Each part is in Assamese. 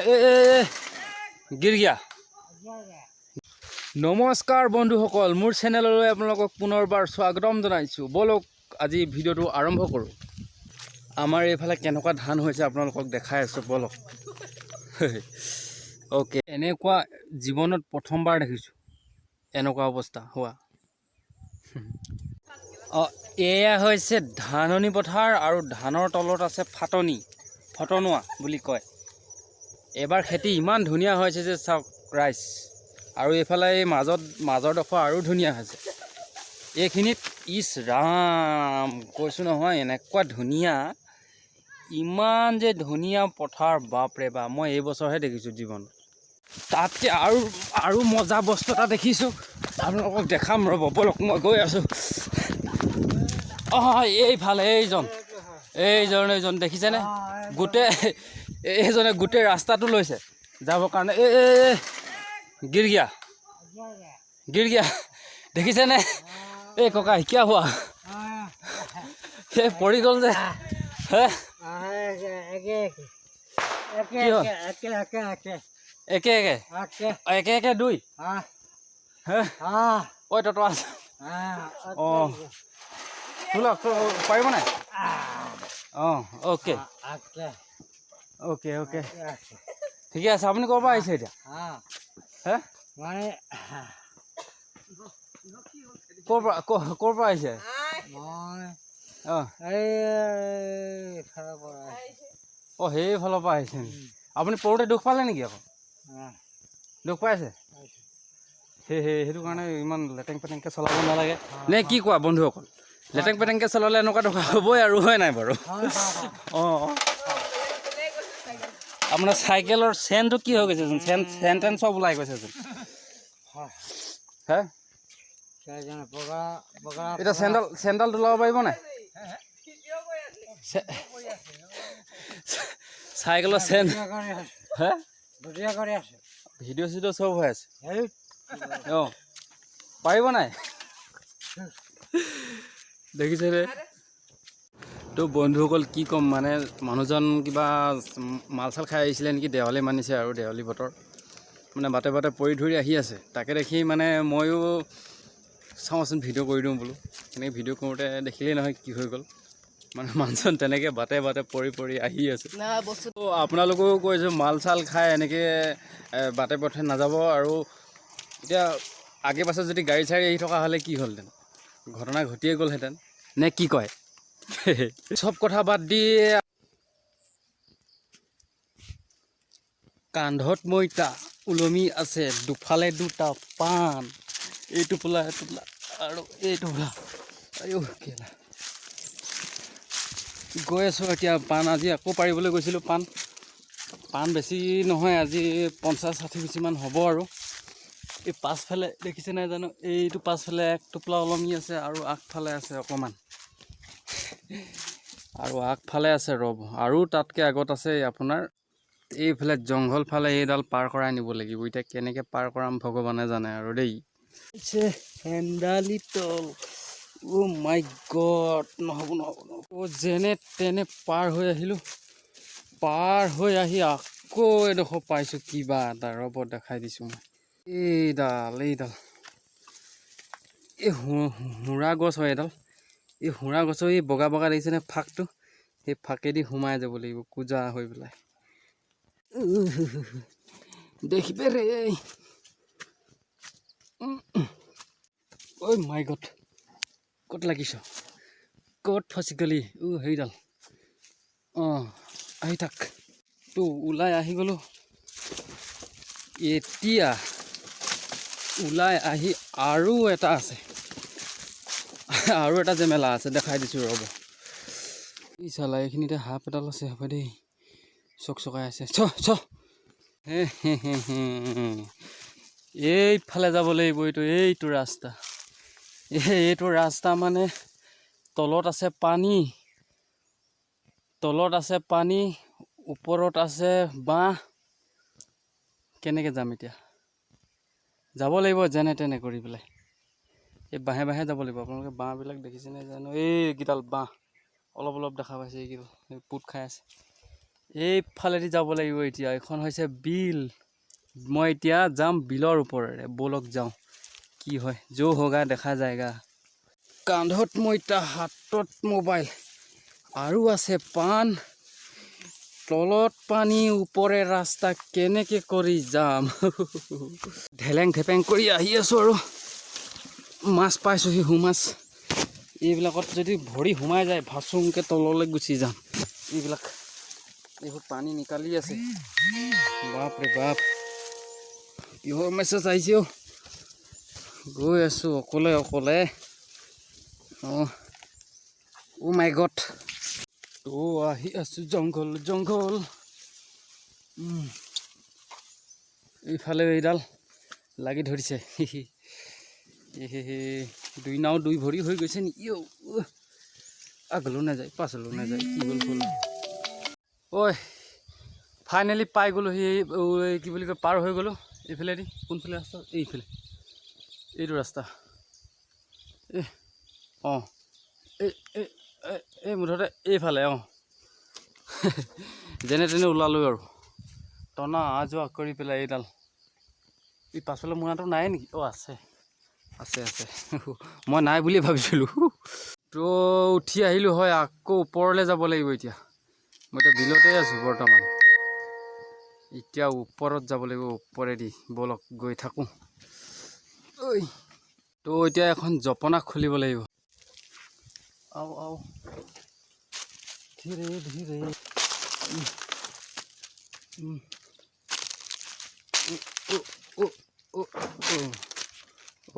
ए ए, गिर गया। নমস্কাৰ বন্ধুসকল, মোৰ চেনেললৈ আপোনালোকক পুনৰবাৰ স্বাগতম জনাইছোঁ। ব'লক, আজি ভিডিঅ'টো আৰম্ভ কৰোঁ। আমাৰ এইফালে কেনেকুৱা ধান হৈছে আপোনালোকক দেখাই আছোঁ, ব'লক। অ'কে, এনেকুৱা জীৱনত প্ৰথমবাৰ দেখিছোঁ এনেকুৱা অৱস্থা হোৱা। অঁ, এয়া হৈছে ধাননি পথাৰ আৰু ধানৰ তলত আছে ফাটনি, ফটনোৱা বুলি কয়। এইবাৰ খেতি ইমান ধুনীয়া হৈছে যে চাওক ৰাইজ। আৰু এইফালে এই মাজত মাজৰডোখৰ আৰু ধুনীয়া হৈছে। এইখিনিত ইছ ৰাম, কৈছোঁ নহয়, এনেকুৱা ধুনীয়া, ইমান যে ধুনীয়া পথাৰ, বাপৰে বাপ! মই এইবছৰহে দেখিছোঁ জীৱনত। তাতকৈ আৰু আৰু মজা বস্তু এটা দেখিছোঁ, আপোনালোকক দেখাম, ৰ'ব। ব'লক, মই গৈ আছোঁ। অঁ, এইফালে এইজন এইজন এইজন দেখিছেনে? গোটেই এইজনে গোটেই ৰাস্তাটো লৈছে যাবৰ কাৰণে। এই এই, गिर गया, गिर गया। দেখিছেনে? এই ককা, क्या हुआ? এই পৰি গ'ল যে হে। কি হ'ল? একে একে একে একে দুই হে। ঐ তত আছে। অঁ, তোলক, পাৰিব নাই? অঁ, অ'কে অ'কে অ'কে, ঠিকে আছে। আপুনি ক'ৰ পৰা আহিছে এতিয়া হে? মানে ক'ৰ পৰা আহিছে? মই অঁ। এই ফালৰ পৰা। অঁ, সেইফালৰ পৰা আহিছে নেকি? আপুনি পৰোঁতে দুখ পালে নেকি আকৌ? দুখ পাইছে। সেই সেই সেইটো কাৰণে ইমান লেটেং পেটেংকৈ চলাব নালাগে নে কি কোৱা বন্ধুসকল? লেটেং পেটেংকৈ চলালে এনেকুৱা দুখ হ'বই আৰু, হয় নাই বাৰু? অঁ অঁ আপোনাৰ চাইকেলৰ চেনটো কি হৈ গৈছেচোন? চেন চেন টেন চব ওলাই গৈছেচোন হে। এতিয়া চেণ্ডেল চেণ্ডেল ওলাব পাৰিব নাই? চাইকেলৰ চেন হে। কৰি আছে। ভিডিঅ' চিডিঅ' চব হৈ আছে। অঁ, পাৰিব নাই? দেখিছেনে তো বন্ধুসকল, কি ক'ম, মানে মানুহজন কিবা মাল চাল খাই আহিছিলে নেকি, দেৱালী মানিছে আৰু দেৱালী বতৰ, মানে বাটে বাটে পৰি ধৰি আহি আছে। তাকে দেখি মানে ময়ো চাওঁচোন, ভিডিঅ' কৰি দিওঁ বোলো। তেনেকৈ ভিডিঅ' কৰোঁতে দেখিলেই নহয় কি হৈ গ'ল। মানে মানুহজন তেনেকৈ বাটে বাটে পৰি পৰি আহি আছে। তো আপোনালোকেও কৈছোঁ, মাল চাল খাই এনেকৈ বাটে পথে নাযাব। আৰু এতিয়া আগে পাছে যদি গাড়ী চাড়ী আহি থকা হ'লে কি হ'লহেঁতেন? ঘটনা ঘটিয়ে গ'লহেঁতেন নে কি কয়? চব কথা বাদ দি কান্ধত মইতা ওলমি আছে, দুফালে দুটা পাণ, এই টোপোলা এটোপোলা আৰু এই টোপোলা। আইঅ কেলা, গৈ আছোঁ এতিয়া পাণ। আজি আকৌ পাৰিবলৈ গৈছিলোঁ পাণ। পাণ বেছি নহয়, আজি 50-60 গুচিমান হ'ব। আৰু এই পাছফালে দেখিছে নাই জানো, এইটো পাছফালে এক টোপোলা ওলমি আছে আৰু আগফালে আছে অকণমান আৰু আগফালে আছে, ৰ'ব, আৰু তাতকৈ আগত আছে। এই আপোনাৰ এইফালে জংঘল ফালে এইডাল পাৰ কৰাই নিব লাগিব। এতিয়া কেনেকৈ পাৰ কৰাম ভগৱানে জানে আৰু দেই। হেন্দালি তল, অ' মাই গড, নহ'ব নহ'ব নহ'ব। অ' যেনে তেনে পাৰ হৈ আহিলোঁ। পাৰ হৈ আহি আকৌ এডোখৰ পাইছোঁ কিবা এটা, ৰ'ব, দেখাই দিছোঁ মই। এইডাল এইডাল এই হুৰা গছ হয় এডাল। এই হুৰা গছৰ এই বগা বগা দেখিছেনে ফাকটো? সেই ফাকেদি সোমাই যাব লাগিব কুজা হৈ পেলাই। দেখিবে ৰে। ঐ মাই গড, ক'ত লাগিছ? ক'ত ফচি গ'লি? উ সেইডাল। অঁ, আহি থাক। তো ওলাই আহি গ'লোঁ। এতিয়া ওলাই আহি আৰু এটা আছে, আৰু এটা জেমেলা আছে, দেখাই দিছোঁ, ৰ'ব। ই চালা, এইখিনিতে সাপ এডাল আছে হ'ব দেই, চক চকাই আছে। চ চ হে হে হে হে। এইফালে যাব লাগিব। এইটো ৰাস্তা, এইটো ৰাস্তা মানে তলত আছে পানী, তলত আছে পানী, ওপৰত আছে বাঁহ। কেনেকৈ যাম এতিয়া? যাব লাগিব যেনে তেনে কৰি পেলাই। এই বাঁহে বাঁহে যাব লাগিব। আপোনালোকে বাঁহবিলাক দেখিছেনে জানো? এইকেইডাল বাঁহ অলপ অলপ দেখা পাইছে, এইকেইডাল এই পোত খাই আছে। এইফালেদি যাব লাগিব এতিয়া। এইখন হৈছে বিল। মই এতিয়া যাম বিলৰ ওপৰেৰে। ব'লক যাওঁ, কি হয়, जो होगा देखा जाएगा। কান্ধত মই এতিয়া, হাতত মোবাইল আৰু আছে পাণ। তলত পানী, ওপৰে ৰাস্তা, কেনেকৈ কৰি যাম? ঢেলেং ঢেপেং কৰি আহি আছোঁ আৰু মাছ পাইছোঁহি, সু মাছ। এইবিলাকত যদি ভৰি সোমাই যায়, ভাচুংকৈ তললৈ গুচি যাম। এইবিলাক এইবোৰ পানী নিকালি আছে। বাপ ৰে বাপ, কিহৰ মেছেজ আহিছে অ'? গৈ আছোঁ অকলে অকলে। অঁ, অ' মাই গড। তো আহি আছোঁ জংঘল জংঘল। এইফালে এইডাল লাগি ধৰিছে। দুই নাও দুই ভৰি হৈ গৈছে নেকি অ'? আগলৈও নাযায়, পাছলৈও নাযায়, কি হ'ল হ'ল? ঐ, ফাইনেলি পাই গ'লোঁ। সেই কি বুলি কয়, পাৰ হৈ গ'লোঁ এইফালেদি। কোনফালে ৰাস্তা? এইফালে, এইটো ৰাস্তা। এই অঁ, এই এই এই মুঠতে এইফালে। অঁ, যেনে তেনে ওলালোঁ আৰু টনা অহা যোৱা কৰি পেলাই। এইডাল এই পাছফালে মোনাটো নাই নেকি? অঁ, আছে আছে আছে। মই নাই বুলিয়ে ভাবিছিলোঁ। তো উঠি আহিলোঁ হয়, আকৌ ওপৰলৈ যাব লাগিব এতিয়া। মই এতিয়া বিলতে আছোঁ বৰ্তমান। এতিয়া ওপৰত যাব লাগিব, ওপৰেদি। ব'লক, গৈ থাকোঁ। ঐ, তো এতিয়া এখন জপনা খুলিব লাগিব। আও আও, ধীৰে ধীৰে। উম, উম। অ' অ' অ'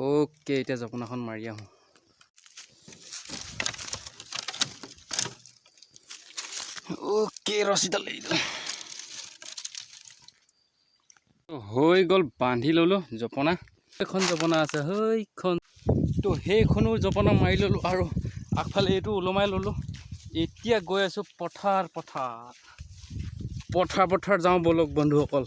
অ'কে, এতিয়া জপনাখন মাৰি আহোঁ। অ'কে, ৰছীডাল এইডাল হৈ গ'ল, বান্ধি ল'লোঁ জপনা। এখন জপনা আছে সেইখন, তো সেইখনো জপনা মাৰি ল'লোঁ আৰু আগফালে এইটো ওলমাই ল'লোঁ। এতিয়া গৈ আছোঁ পথাৰ পথাৰ পথাৰ পথাৰ। যাওঁ ব'লক বন্ধুসকল।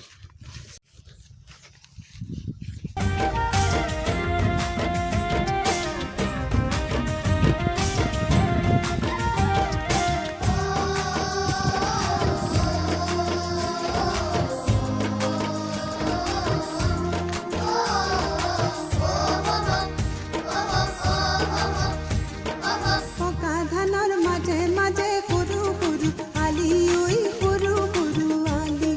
পকা ধানৰ মাজে মাজে সৰু সৰু আলি ঐ, সৰু সৰু আলি।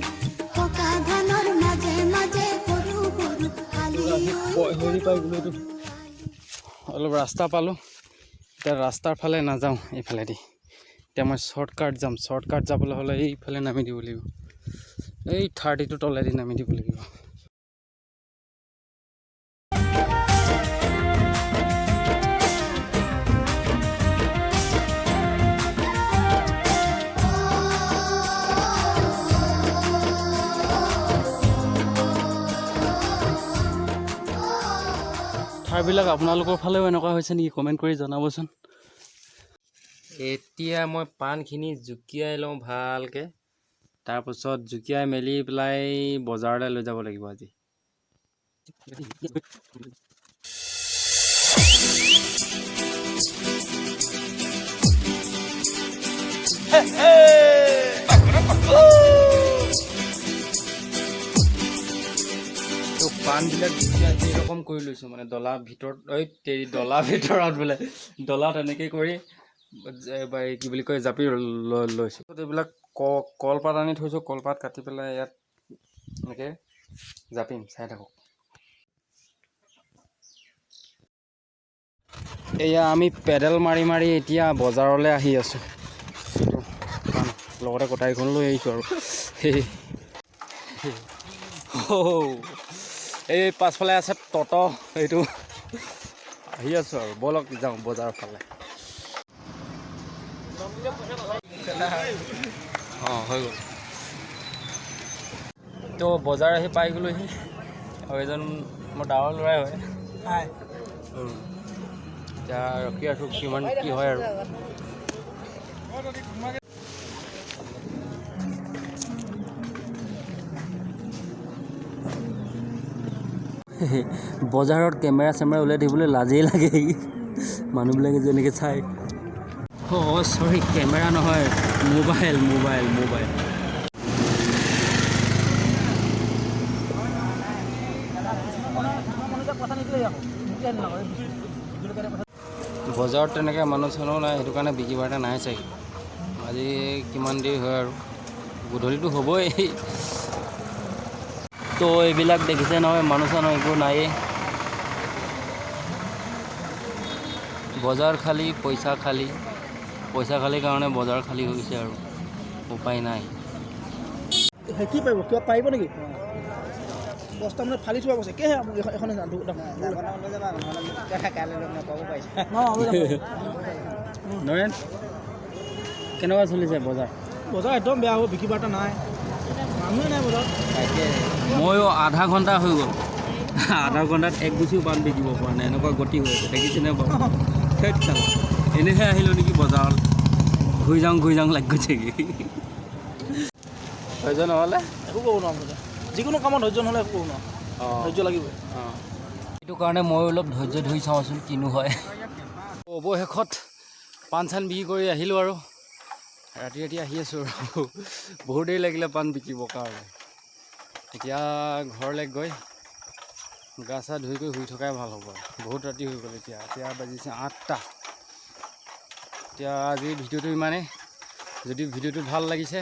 পকা ধানৰ মাজে মাজে সৰু সৰু আলি ঐ। হেৰি পাই গ'লোঁ, এইটো অলপ ৰাস্তা পালোঁ। এতিয়া ৰাস্তাৰ ফালে নাযাওঁ এইফালেদি। এতিয়া মই শ্বৰ্টকাট যাম। শ্বৰ্টকাট যাবলৈ হ'লে এইফালে নামি দিব লাগিব, এই 32 তলেদি নামি দিব লাগিব। পথাৰবিলাক আপোনালোকৰ ফালেও এনেকুৱা হৈছে নেকি? কমেণ্ট কৰি জনাবচোন। এতিয়া মই পাণখিনি জুকিয়াই লওঁ ভালকৈ। তাৰপাছত জুকিয়াই মেলি পেলাই বজাৰলৈ লৈ যাব লাগিব আজি। তো পাণবিলাক জুকিয়াই এইৰকম কৰি লৈছোঁ, মানে ডলা ভিতৰত, ঐ তেৰি, ডলা ভিতৰত বোলে, ডলাত এনেকৈ কৰি বা এই কি বুলি কয়, জাপি লৈ লৈছোঁ। এইবিলাক কলপাত আনি থৈছোঁ। কলপাত কাটি পেলাই ইয়াত এনেকৈ জাপিম, চাই থাকক। এয়া আমি পেডেল মাৰি মাৰি এতিয়া বজাৰলৈ আহি আছোঁ। এইটো পাণ, লগতে কটাৰীখন লৈ আহিছোঁ আৰু সেই এই পাছফালে আছে টট, এইটো আহি আছোঁ আৰু। ব'লক যাওঁ বজাৰৰ ফালে। অঁ, হৈ গ'ল। তো বজাৰ আহি পাই গ'লোহি আৰু এজন মোৰ ডাঙৰ ল'ৰাই হয়। হাই। এতিয়া ৰখি আছোঁ, কিমান কি হয় আৰু। বজাৰত কেমেৰা চেমেৰা উলিয়াই থাকিবলৈ লাজেই লাগে, মানুহবিলাকে যেনেকৈ চায়। অঁ, চৰি, কেমেৰা নহয়, মোবাইল মোবাইল মোবাইল। বজাৰত তেনেকৈ মানুহ চানুহ নাই, সেইটো কাৰণে বিক্ৰী বাৰ্তা নাই চাগে। আজি কিমান দেৰি হয় আৰু গধূলিটো হ'বই। তো এইবিলাক দেখিছে নহয়, মানুহ চানুহ একো নায়েই। বজাৰ খালী, পইচা খালী। পইচা খালী কাৰণে বজাৰ খালী হৈ গৈছে আৰু উপায় নাই। কি পাৰিব, কিবা পাৰিব নেকি? বস্তা মানে ফালি থোৱা গৈছে। কেহে এখন। কাইলৈ লগ নাপাব পাৰিছা। নৰেন, কেনেকুৱা চলিছে বজাৰ? বজাৰ একদম বেয়া হ'ব, বিক্ৰী বাৰ্তা নাই, মানুহে নাই বজাৰত। তাকে ময়ো আধা ঘণ্টা হৈ গ'ল, আধা ঘণ্টাত এক গুচিও পাণ বিকিব পৰা নাই। এনেকুৱা গতি হৈ আছে, দেখিছেনে বাৰু? ধেৎ চালা, এনেহে আহিলোঁ নেকি বজাৰত, ঘূৰি যাওঁ ঘূৰি যাওঁ লাগি গৈছেগৈ। ধৈৰ্য নহ'লে একো ক'ব নোৱাৰো মুঠতে। যিকোনো কামত ধৈৰ্য নহ'লে একো ক'ব নোৱাৰো। ধৈৰ্য লাগিবই। অঁ, সেইটো কাৰণে ময়ো অলপ ধৈৰ্য ধৰি চাওঁচোন কিনো হয়। অৱশেষত পাণ চান বিক্ৰী কৰি আহিলোঁ আৰু ৰাতি ৰাতি আহি আছোঁ আৰু বহুত দেৰি লাগিলে পাণ বিকিবৰ কাৰণে। এতিয়া ঘৰলৈ গৈ গা চা ধুই কৰি শুই থকাই ভাল হ'ব আৰু। বহুত ৰাতি হৈ গ'ল এতিয়া, এতিয়া বাজিছে 8টা। এতিয়া আজি ভিডিঅ'টো ইমানেই। যদি ভিডিঅ'টো ভাল লাগিছে,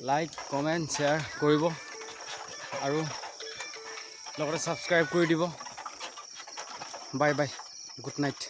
লাইক, কমেণ্ট, শ্বেয়াৰ কৰিব আৰু লগতে ছাবস্ক্ৰাইব কৰি দিব। Bye bye, good night.